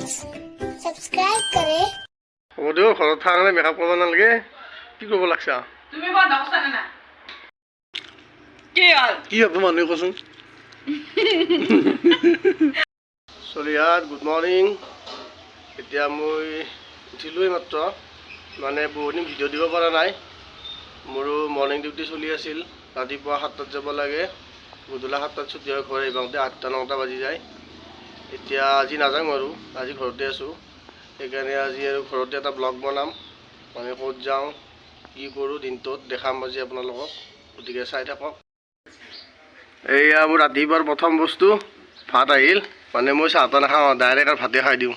Subscribe करें। হ'ব দিয়ক, ঘৰত থকা কাৰণে মেকআপ কৰিব নালাগে। কি কৰিব লাগছা? তুমি বন্ধ কৰছা নে নাই? কি হ'ল? কি ভাবো মানুহে কচোন? চলিহাত, গুড মৰ্ণিং। এতিয়া মই উঠিলোঁৱেই মাত্ৰ। মানে বহুত দিন ভিডিঅ' দিব পৰা নাই। মোৰো মৰ্ণিং ডিউটি চলি আছিল। ৰাতিপুৱা 7টাত যাব লাগে, গধূলা 7টাত ছুটি হয়। ঘৰ আহি পাওঁতে 8টা 9টা বাজি যায়। এতিয়া আজি নাযাওঁ আৰু, আজি ঘৰতে আছোঁ। সেইকাৰণে আজি আৰু ঘৰতে এটা ব্লগ বনাম। মানে ক'ত যাওঁ, কি কৰোঁ দিনটোত দেখাম আজি আপোনালোকক। গতিকে চাই থাকক। এয়া মোৰ ৰাতিপুৱাৰ প্ৰথম বস্তু ভাত আহিল। মানে মই চাহ তাহ নাখাওঁ, ডাইৰেক্ট আৰু ভাতে খাই দিওঁ।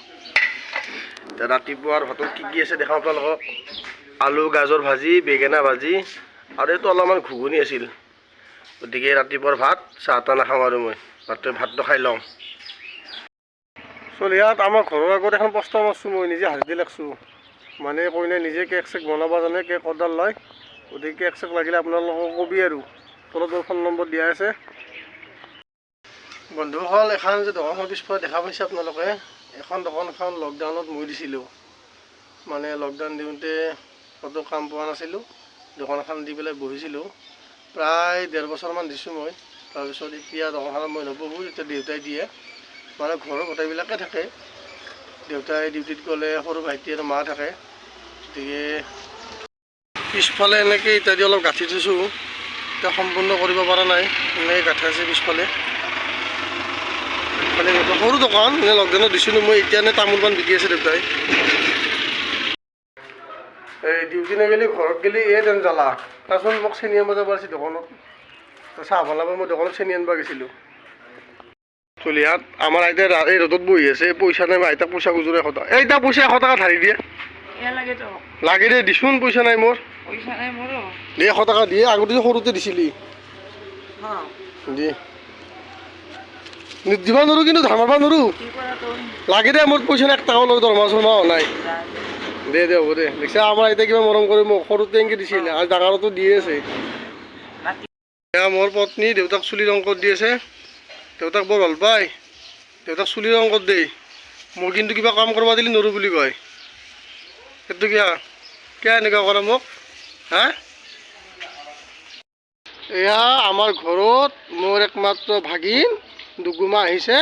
এতিয়া ৰাতিপুৱাৰ ভাতত কি কি আছে দেখাওঁ আপোনালোকক। আলু গাজৰ ভাজি, বেঙেনা ভাজি আৰু এইটো অলপমান ঘুগুনি আছিল। গতিকে ৰাতিপুৱাৰ ভাত, চাহ তাহ নাখাওঁ আৰু মই ভাতটো খাই লওঁ। চলিহাত, আমাৰ ঘৰৰ আগত এখন পোষ্টাৰ মাৰছোঁ, মই নিজে হাতে লিখছোঁ। মানে কইনাই নিজে কেক চেক বনাব জানে, কেক অৰ্ডাৰ লয়। গতিকে কেক চেক লাগিলে আপোনালোকক কবি আৰু, তলত মোৰ ফোন নম্বৰ দিয়া আছে। বন্ধুসকল, এখন যে দোকানখন পিছফালে দেখা পাইছে আপোনালোকে, এখন দোকানখন লকডাউনত মই দিছিলোঁ। মানে লকডাউন দিওঁতে ক'তো কাম পোৱা নাছিলোঁ, দোকান এখন দি পেলাই বহিছিলোঁ। প্ৰায় 1.5 বছৰমান দিছোঁ মই। তাৰপিছত এতিয়া দোকানখনত মই নবহোঁ, এতিয়া দেউতাই দিয়ে। মানে ঘৰৰ গোটেইবিলাকে থাকে। দেউতাই ডিউটিত গ'লে সৰু ভাইটি আৰু মা থাকে। গতিকে পিছফালে এনেকৈ ইত্যাদি অলপ গাঁঠি থৈছোঁ। এতিয়া সম্পূৰ্ণ কৰিব পৰা নাই, এনেকৈ গাঁঠা আছে পিছফালে। মানে এনেকুৱা সৰু দোকান, এনে লকডাউনত দিছিলোঁ মই। এতিয়া এনে তামোল পাণ বিকি আছে দেউতাই। এই ডিউটি নগ'লে ঘৰত গ'লে এই তেন জ্বালা। তাৰপিছত মোক চেনি আনিব যাব পাৰিছে দোকানত, চাহ বনাব। মই দোকানত চেনি আনিব গৈছিলোঁ। চলিহাত, আমাৰ আইতাই এই ৰ'দত বহি আছে, পইচা নাই। মই আইতাক পইচা খুজোঁ 100 টকা। এই আইতা, পইচা 100 টকা ধাৰি দিয়ে। এয়া লাগে তো। লাগে দে, দিচোন, পইচা নাই মোৰ। পইচা নাই মোৰো। দে, 100 টকা দিয়ে। আগতে যে সৰুতে দিছিলি। দিয়ে। দিব নোৱাৰো কিন্তু, ধাৰ মাৰবা নোৱাৰো। কি কৰা তই? লাগে দে, মোৰ পইচা নাই, 1 টকাও লৈ দৰমহা চৰমহা হোৱা নাই। দে দে, হ'ব দে। দেখিছা, আমাৰ আইতাই কিমান মৰম কৰে মোক। সৰুতে এনেকৈ দিছিল আৰু ডাঙৰতো দিয়ে আছে। এয়া মোৰ পত্নী দেউতাক চুলি ৰং কৰি দি আছে। দেউতাক বৰ ভাল পায়, দেউতাক চুলি ৰং কৰি দেই। মই কিন্তু কিবা কাম কৰিব দিলে নৰো বুলি কয়। সেইটো কিয়? কিয় এনেকুৱা কৰে মোক? হা, এয়া আমাৰ ঘৰত মোৰ একমাত্ৰ ভাগিন দুগুমা আহিছে।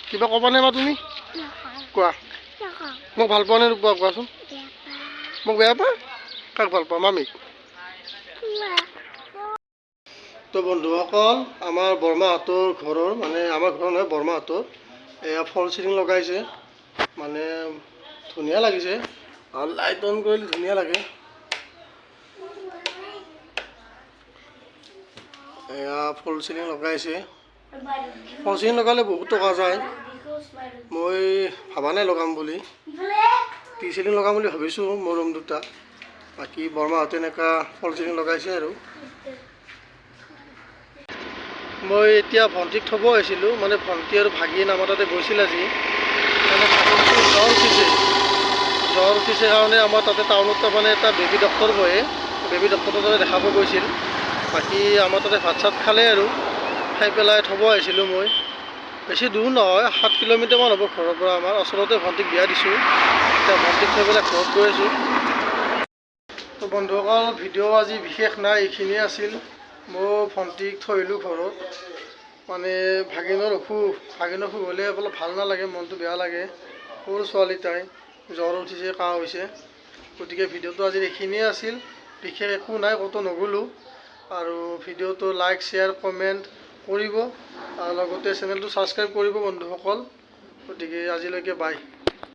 কিবা ক'বানে বা তুমি কোৱা? মোক ভাল পোৱা নে নোপোৱা কোৱাচোন। মোক বেয়া পোৱা? কাক ভাল পোৱা, মামীক? তো বন্ধুসকল, আমাৰ বৰমাহঁতৰ ঘৰৰ, মানে আমাৰ ঘৰৰ নহয়, বৰমাহঁতৰ এয়া ফল চিলিং লগাইছে। মানে ধুনীয়া লাগিছে আৰু লাইট অন কৰিলে ধুনীয়া লাগে। এয়া ফল চিলিং লগাইছে। ফল চিলিং লগালে বহুত টকা যায়। মই ভবা নাই লগাম বুলি, টি চিলিং লগাম বুলি ভাবিছোঁ মোৰ ৰুম দুটা। বাকী বৰমাহঁতে এনেকুৱা ফল চিলিং লগাইছে। আৰু মই এতিয়া ভণ্টিক থ'ব আহিছিলোঁ। মানে ভণ্টি আৰু ভাগিন আমাৰ তাতে গৈছিল আজি। মানে ভাগিনটোৰ জ্বৰ উঠিছে। জ্বৰ উঠিছে কাৰণে আমাৰ তাতে টাউনত তাৰমানে এটা বেবী ডক্টৰ বহে, বেবী ডক্টৰৰ তাতে দেখাব গৈছিল। বাকী আমাৰ তাতে ভাত চাত খালে আৰু খাই পেলাই থ'ব আহিছিলোঁ মই। বেছি দূৰ নহয়, 7 কিলোমিটাৰমান হ'ব ঘৰৰ পৰা আমাৰ। ওচৰতে ভণ্টিক বিয়া দিছোঁ। এতিয়া ভণ্টিক থৈ পেলাই ঘৰত গৈ আছোঁ। তো বন্ধুসকল, ভিডিঅ' আজি বিশেষ নাই, এইখিনিয়ে আছিল। মই ভণ্টিক থৈ আহিলোঁ ঘৰত। মানে ভাগিনৰ অসুখ, ভাগিনৰ অসুখ হ'লে অলপ ভাল নালাগে, মনটো বেয়া লাগে। সৰু ছোৱালী তাই, জ্বৰ উঠিছে, কাহ হৈছে। গতিকে ভিডিঅ'টো আজি এইখিনিয়ে আছিল, বিশেষ একো নাই, ক'তো নগ'লোঁ। আৰু ভিডিঅ'টো লাইক, শ্বেয়াৰ, কমেণ্ট কৰিব আৰু লগতে চেনেলটো ছাবস্ক্ৰাইব কৰিব বন্ধুসকল। গতিকে আজিলৈকে বাই।